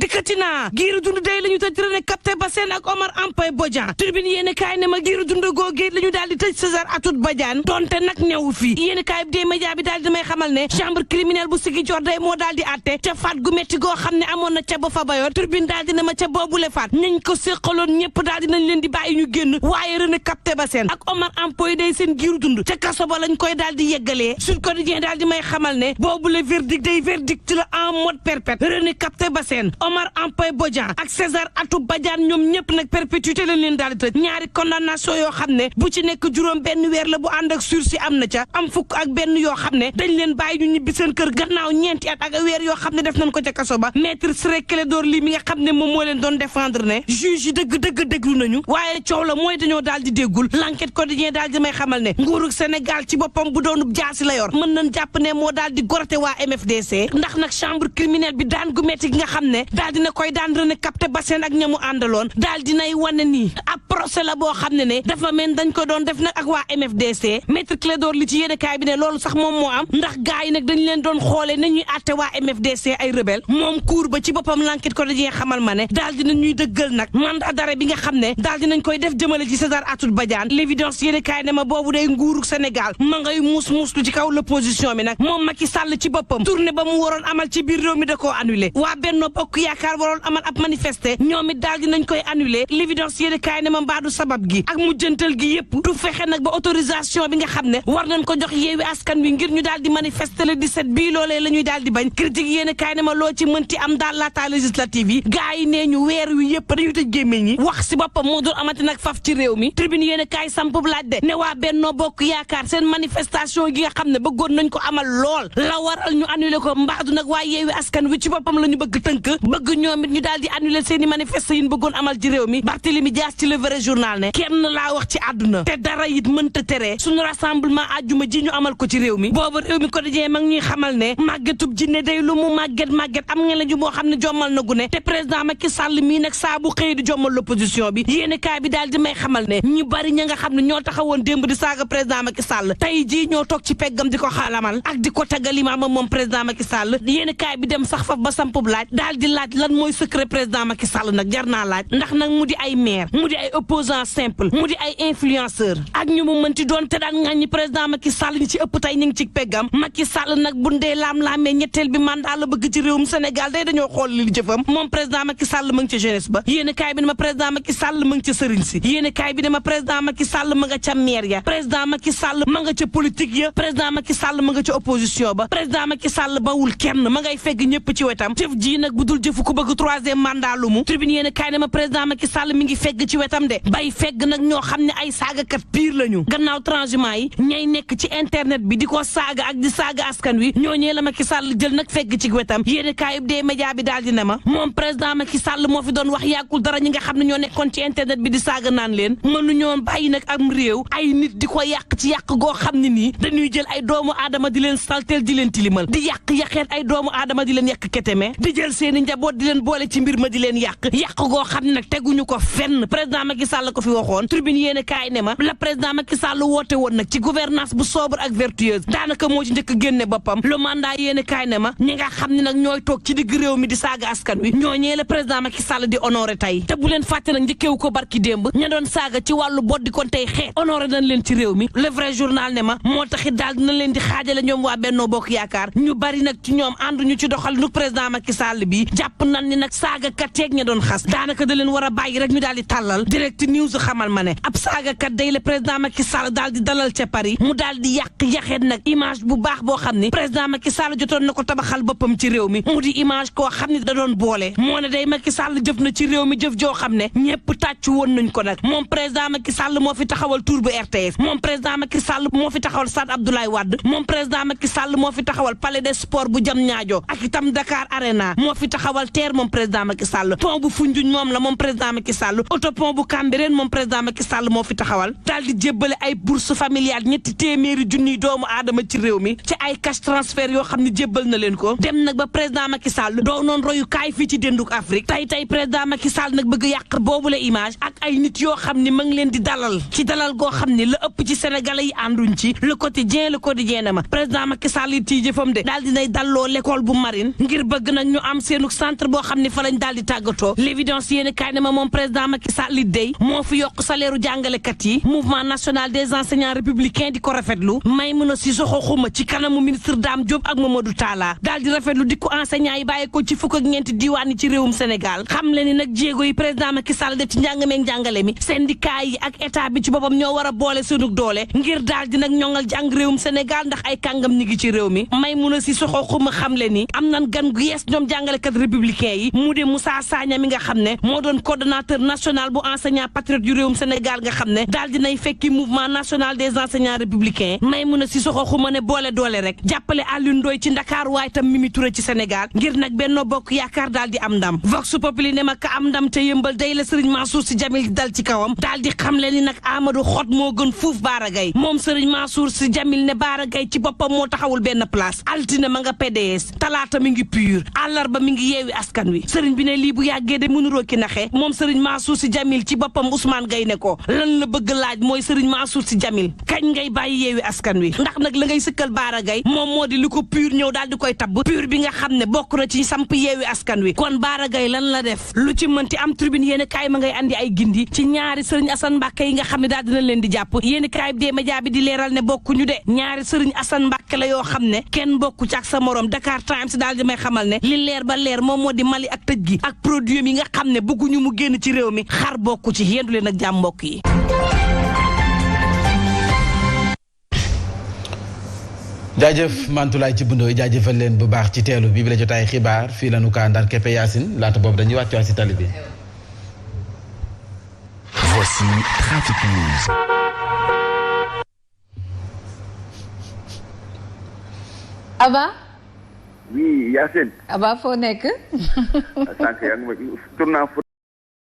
dikkati naa giiru dund day la ñu tëj René Captain Bassène ak Omar Ampay Bodian tribune yéene kaay ne ma giiru dund googee la ñu daal di tëj César Atoute Badiane donte nag newu fii yéene kaay bi dee média bi daal di may xamal ne chambre criminelle bu Ziguinchor day moo daal di àtte ca faat gu métti goo xam ne amoon na ca ba fa bayoor tribune daal di ne ma ca boobule faat nañ ko séqaloon ñëpp daal di nañ leen di bàyyi ñu génn waaye René Captain Bassène ak Omar Ampay day seen giiru dund ca kaso ba lañ koy daal di yeggalee Sud Quotidien daal di may xamal ne boobule verdict day verdict la en mode perpète René Captain Bassène Omar Ampay Bodian ak César Atoute Badiane ñoom ñëpp nag perpétuité lañ leen daal di tëj ñaari condamnation yoo xam ne bu ci nekk juróom benn weer la bu ànd ak sursis am na ca am fukk ak benn yoo xam ne dañ leen bàyyi ñu ñibbi seen kër gannaaw ñeenti at ak weer yoo xam ne def nañ ko ca kaso ba maître Ciré Clédor Ly mi nga xam ne moom moo leen doon défendre ne juge yi dëgg déglu nañu waaye coow la mooy dañoo daal di déggul l'enquête quotidien daal di may xamal ne nguurug Sénégal ci boppam bu doonub jaasi la yor mën nañ jàpp ne moo daal di gorte waa MFDC ndax nag chambre criminelle bi daan gu metti gi nga xam ne daal dina koy daan René Captain Bassène ak ñamu àndaloon daal dinay wane nii ab procès la boo xam ne dafa mel dañ ko doon def nag ak waa MFDC maître Clédor Ly ci yéenekaay bi ne loolu sax moom moo am ndax gars yi nag dañ leen doon xoolee nañuy àtte waa MFDC ay rebelle moom cour ba ci boppam l'enquête quotidien xamal ma ne daal dina ñuy dëggal nag mandat d'arrêt bi nga xam ne daal dinañ koy def jëmale ci César Atoute Badiane l'évidence yéenekaay ne ma boobu day nguurug Sénégal ma ngay muuslu ci kaw l'opposition bi nag moom Macky Sall ci boppam tournée ba mu waroon amal ci biir réew mi da koo annulé waa Benno Bokk Yaakaar waroon amal ab manifester ñoom it daal dinañ koy annulé l'évidence yéenekaay ne ma mbaadu sabab gi ak mujjantal gi yépp du fexe nag ba autorisation bi nga xam ne war nañ ko jox Yewwi Askan Wi ngir ñu daal di manifester le 17 bii loolee la ñuy daal di bañ critique yéenekaay ne ma loo ci mënti am daal laata législative yi gars yi nee ñu weer wi yépp dañuy tëj gémmiñ ñi wax si boppam moo doon amati nag faf ci réew mi tribune yéenekaay sampub laaj de ne waa Benno Bokk Yaakaar seen manifestation gi nga xam ne bëggoon nañ ko amal lool la waral ñu annulé ko mbaadu nag waa Yewwi Askan Wi ci boppam la ñu bëgg tënk bëgg ñoom it ñu daal di annulé seen i manifestation yi ñu bëggoon amal ci réew mi Barthélémy Dias ci le vrai journal ne kenn laa wax ci àdduna te dara it mënta tere suñu rassemblement àjjuma ji ñu amal ko ci réew mi boobu réew mi quotidien mag ñuy xamal ne màggetub jinne day lu mu màgget am nga la ñu moo xam ne jommal na gu ne te président Macky Sall mii nag saa bu xëy di jommal l'opposition bi yéene kaay bi daal di may xamal ne ñu bari ña nga xam ne ñoo taxawoon démb di saaga président Macky Sall tey jii ñoo toog ci peggam di ko xalamal ak di ko tagalimaama moom président Macky Sall yéene kaay bi dem sax faf ba sampub laaj daal di laaj lan mooy secret président Macky Sall nag jar naa laaj ndax nag mu di ay maire mu di ay opposant simple mu di ay influenceur ak ñu mu mënti doon te daan ŋàññi président Macky Sall ñi ci ëpp tey ñu ngi ci peggam Macky Sall nag bu ndee laam-laamee ñetteel bi mandat la bëgg ci réewum Sénégal day dañoo xool li jëfam moom président Macky Sall ma ngi ca jeunesse ba yéene kaay bi ne ma président Macky Sall ma ngi ca sëriñ si yéene kaay bi ne ma président Macky Sall ma nga ca maire ya président Macky Sall ma nga ca politique ya président Macky Sall ma nga ca opposition ba président Macky Sall bawul kenn ma ngay fegg ñëpp ci wetam jëf ji nag bu dul jëfu ku bëgg troisième mandat lu mu tribune yéene kaay ne ma président Macky Sall mi ngi fegg ci wetam de bay fegg nag ñoo xam ne ay saagakat pire lañu gannaaw transhumant yi ñay nekk ci internet bi di ko saaga ak di saaga askan wi ñooñee la Macky Sall jël nag fegg ci wetam yéene kaay des médias bi daal di ne ma moom président Macky Sall moo fi doon wax yàggul dara ñi nga xam ne ñoo nekkoon ci internet bi di saaga naan leen mënuñoon bàyyi nag am réew ay nit di ko yàq ci yàq goo xam ne nii dañuy jël ay doomu aadama di leen salteel di leen tilimal di yàqeet ay doomu aadama di leen yàq keteme di jël seeni njaboot di leen boole ci mbir ma di leen yàq goo xam ne nag teguñu ko fenn président Macky Sall ko fi waxoon tribune yéene kaay ne ma la président Macky Sall woote woon nag ci gouvernance bu sobre ak vertueuse daanaka moo ci njëkk génne boppam le mandat yéene kaay ne ma ñi nga xam ne nag ñooy toog ci digg réew mi di saaga askan wi ñooñee la président Macky Sall di honoré tey te bu leen fàtte nag njëkkeewu ko barki démb ña doon saaga ci wàllu boddi kon tey xeet honoré nañ leen ci réew mi le vrai journal ne ma moo taxit daal dina leen di xaajale ñoom waa Benno Bokk Yaakaar ñu bari nag ci ñoom ànduñu ci doxal nu président Macky Sall bi jàpp nañ ni nag saagakat yeeg ña doon xas daanaka da leen war a bàyyi rek ñu daal di tàllal direct news xamal ma ne ab saagakat day la président Macky Sall daal di dalal ca Paris mu daal di yàq yaxeet nag image bu baax boo xam ni président Macky Sall jotoon na ko tabaxal boppam ci réew mi mu di image koo xam ni da doon boole moo ne day Macky Sall jëf na ci réew mi jëf joo xam ne ñëpp tàcc woon nañ ko nag moom président Macky Sall moo fi taxawal tour bu RTS moom président Macky Sall moo fi taxawal Stade Abdoulaye Wade moom président Macky Sall moo fi taxawal Palais des Sports bu Diamniadio ak itam Dakar Arena moo fi taxawal TER moom président Macky Sall pont bu Foundiougne moom la moom président Macky Sall autopont bu Cambérène moom président Macky Sall moo fi taxawal daal di jébbale ay bourse familiale ñetti téeméeri junniy doomu aadama ci réew mi ci ay cash transfert yoo xam ne jébbal na leen ko dem nag ba président Macky Sall doo noon royu kaay fii ci dénduk Afrique tey président Macky Sall nag bëgg yàq boobu la image ak ay nit yoo xam ne ma ngi leen di dalal ci dalal goo xam ne la ëpp ci sénégalais yi ànduñ ci le quotidien na ma président Macky Sall it ci jëfam de daal dinay dalloo l'école bu marine ngir bëgg nag ñu am seenu centre boo xam ne fa lañ daal di tàggatoo l'évidence yéen kaay ne ma moom président Macky Sall li dey moo fi yokk salaire u jàngalekat yi mouvement national des enseignants républicains di ko rafetlu Maïmouna Sissoko Khouma ci kanamu ministre Dame Diop ak Mamadou Talla daal di rafetlu di ko enseignants yi bàyyi ko ci fukk ak ñeenti diwaan yi ci réewum Sénégal xam le ni nag jéego yi président Macky Sall def ci njàngameeg njàngale mi syndicat yi ak état bi ci boppam ñoo war a boole seenug doole ngir daal di nag ñoŋal jàng réewum Sénégal ndax ay kàngam ñi ngi ci réew mi Maïmouna Sissoko Khouma xam le ni am nan gan gu yees ñoom jàngalekat républicain yi mu de Moussa Sagna mi nga xam ne moo doon coordonnateur national bu enseignant patriote yu réewum Sénégal nga xam ne daal dinay fekki mouvement national des enseignants républicains Maïmouna Sissoko Khouma ne boole doole rek jàppale Alioune Ndoye ci Dakar waaye tam Mimi Touré ci Sénégal ngir nag Benno Bokk Yaakaar daal di am ndam Vox Populi ne ma ka am ndam te yëmbal day la Serigne Mansour Sy Djamil dal ci kawam daal di xam le ni nag Amadou Xot moo gën fuuf Bara Gaye moom Serigne Mansour Sy Djamil ne Bara Gaye ci boppam moo taxawul benn place altine ma nga PDS talaata mi ngi PUR àllarba mi ngi yeewi askan wi Serigne bi ne lii bu yàggee de mënuroo ki naxe moom Serigne Mansour Sy Djamil ci boppam Ousmane Gaye ne ko lan la bëgg laaj mooy Serigne Mansour Sy Djamil kañ ngay bàyyi yeewi askan wi ndax nag la ngay sëkkal Bara Gaye moom moo di li ko PUR ñëw daal di koy tabb PUR bi nga xam ne bokk na ci samp yeewi askan wi kon Bara Gaye lan la def lu ci mënti am tribune yéen kaay ma ngay andi ay gindi ci ñaari Serigne Assane Mbacké yi nga xam ne daal dina leen di jàpp yéen kaay bi dee média bi di leeral ne bokkuñu de ñaari Serigne Assane Mbacké la yoo xam ne kenn bokku ci ak sa morom Dakar Times daal di may xamal ne li leer ba leer moom moo di Mali ak tëj gi ak produit yi nga xam ne bëgguñu mu génn ci réew mi xar bokku ci yendu leen ak jàmm mbokk yi. jaajëf Mantoulaye ci bundooy jaajëfal leen bu baax ci teelu bi la jotaay xibaar fii la nu kaa ndar keppe Yacine laata boobu dañuy wàccuwaat si tali bi. Voici Trafic News. Aba. Oui Yacine. Aba foo nekk. sànq yaa ngi ma tournant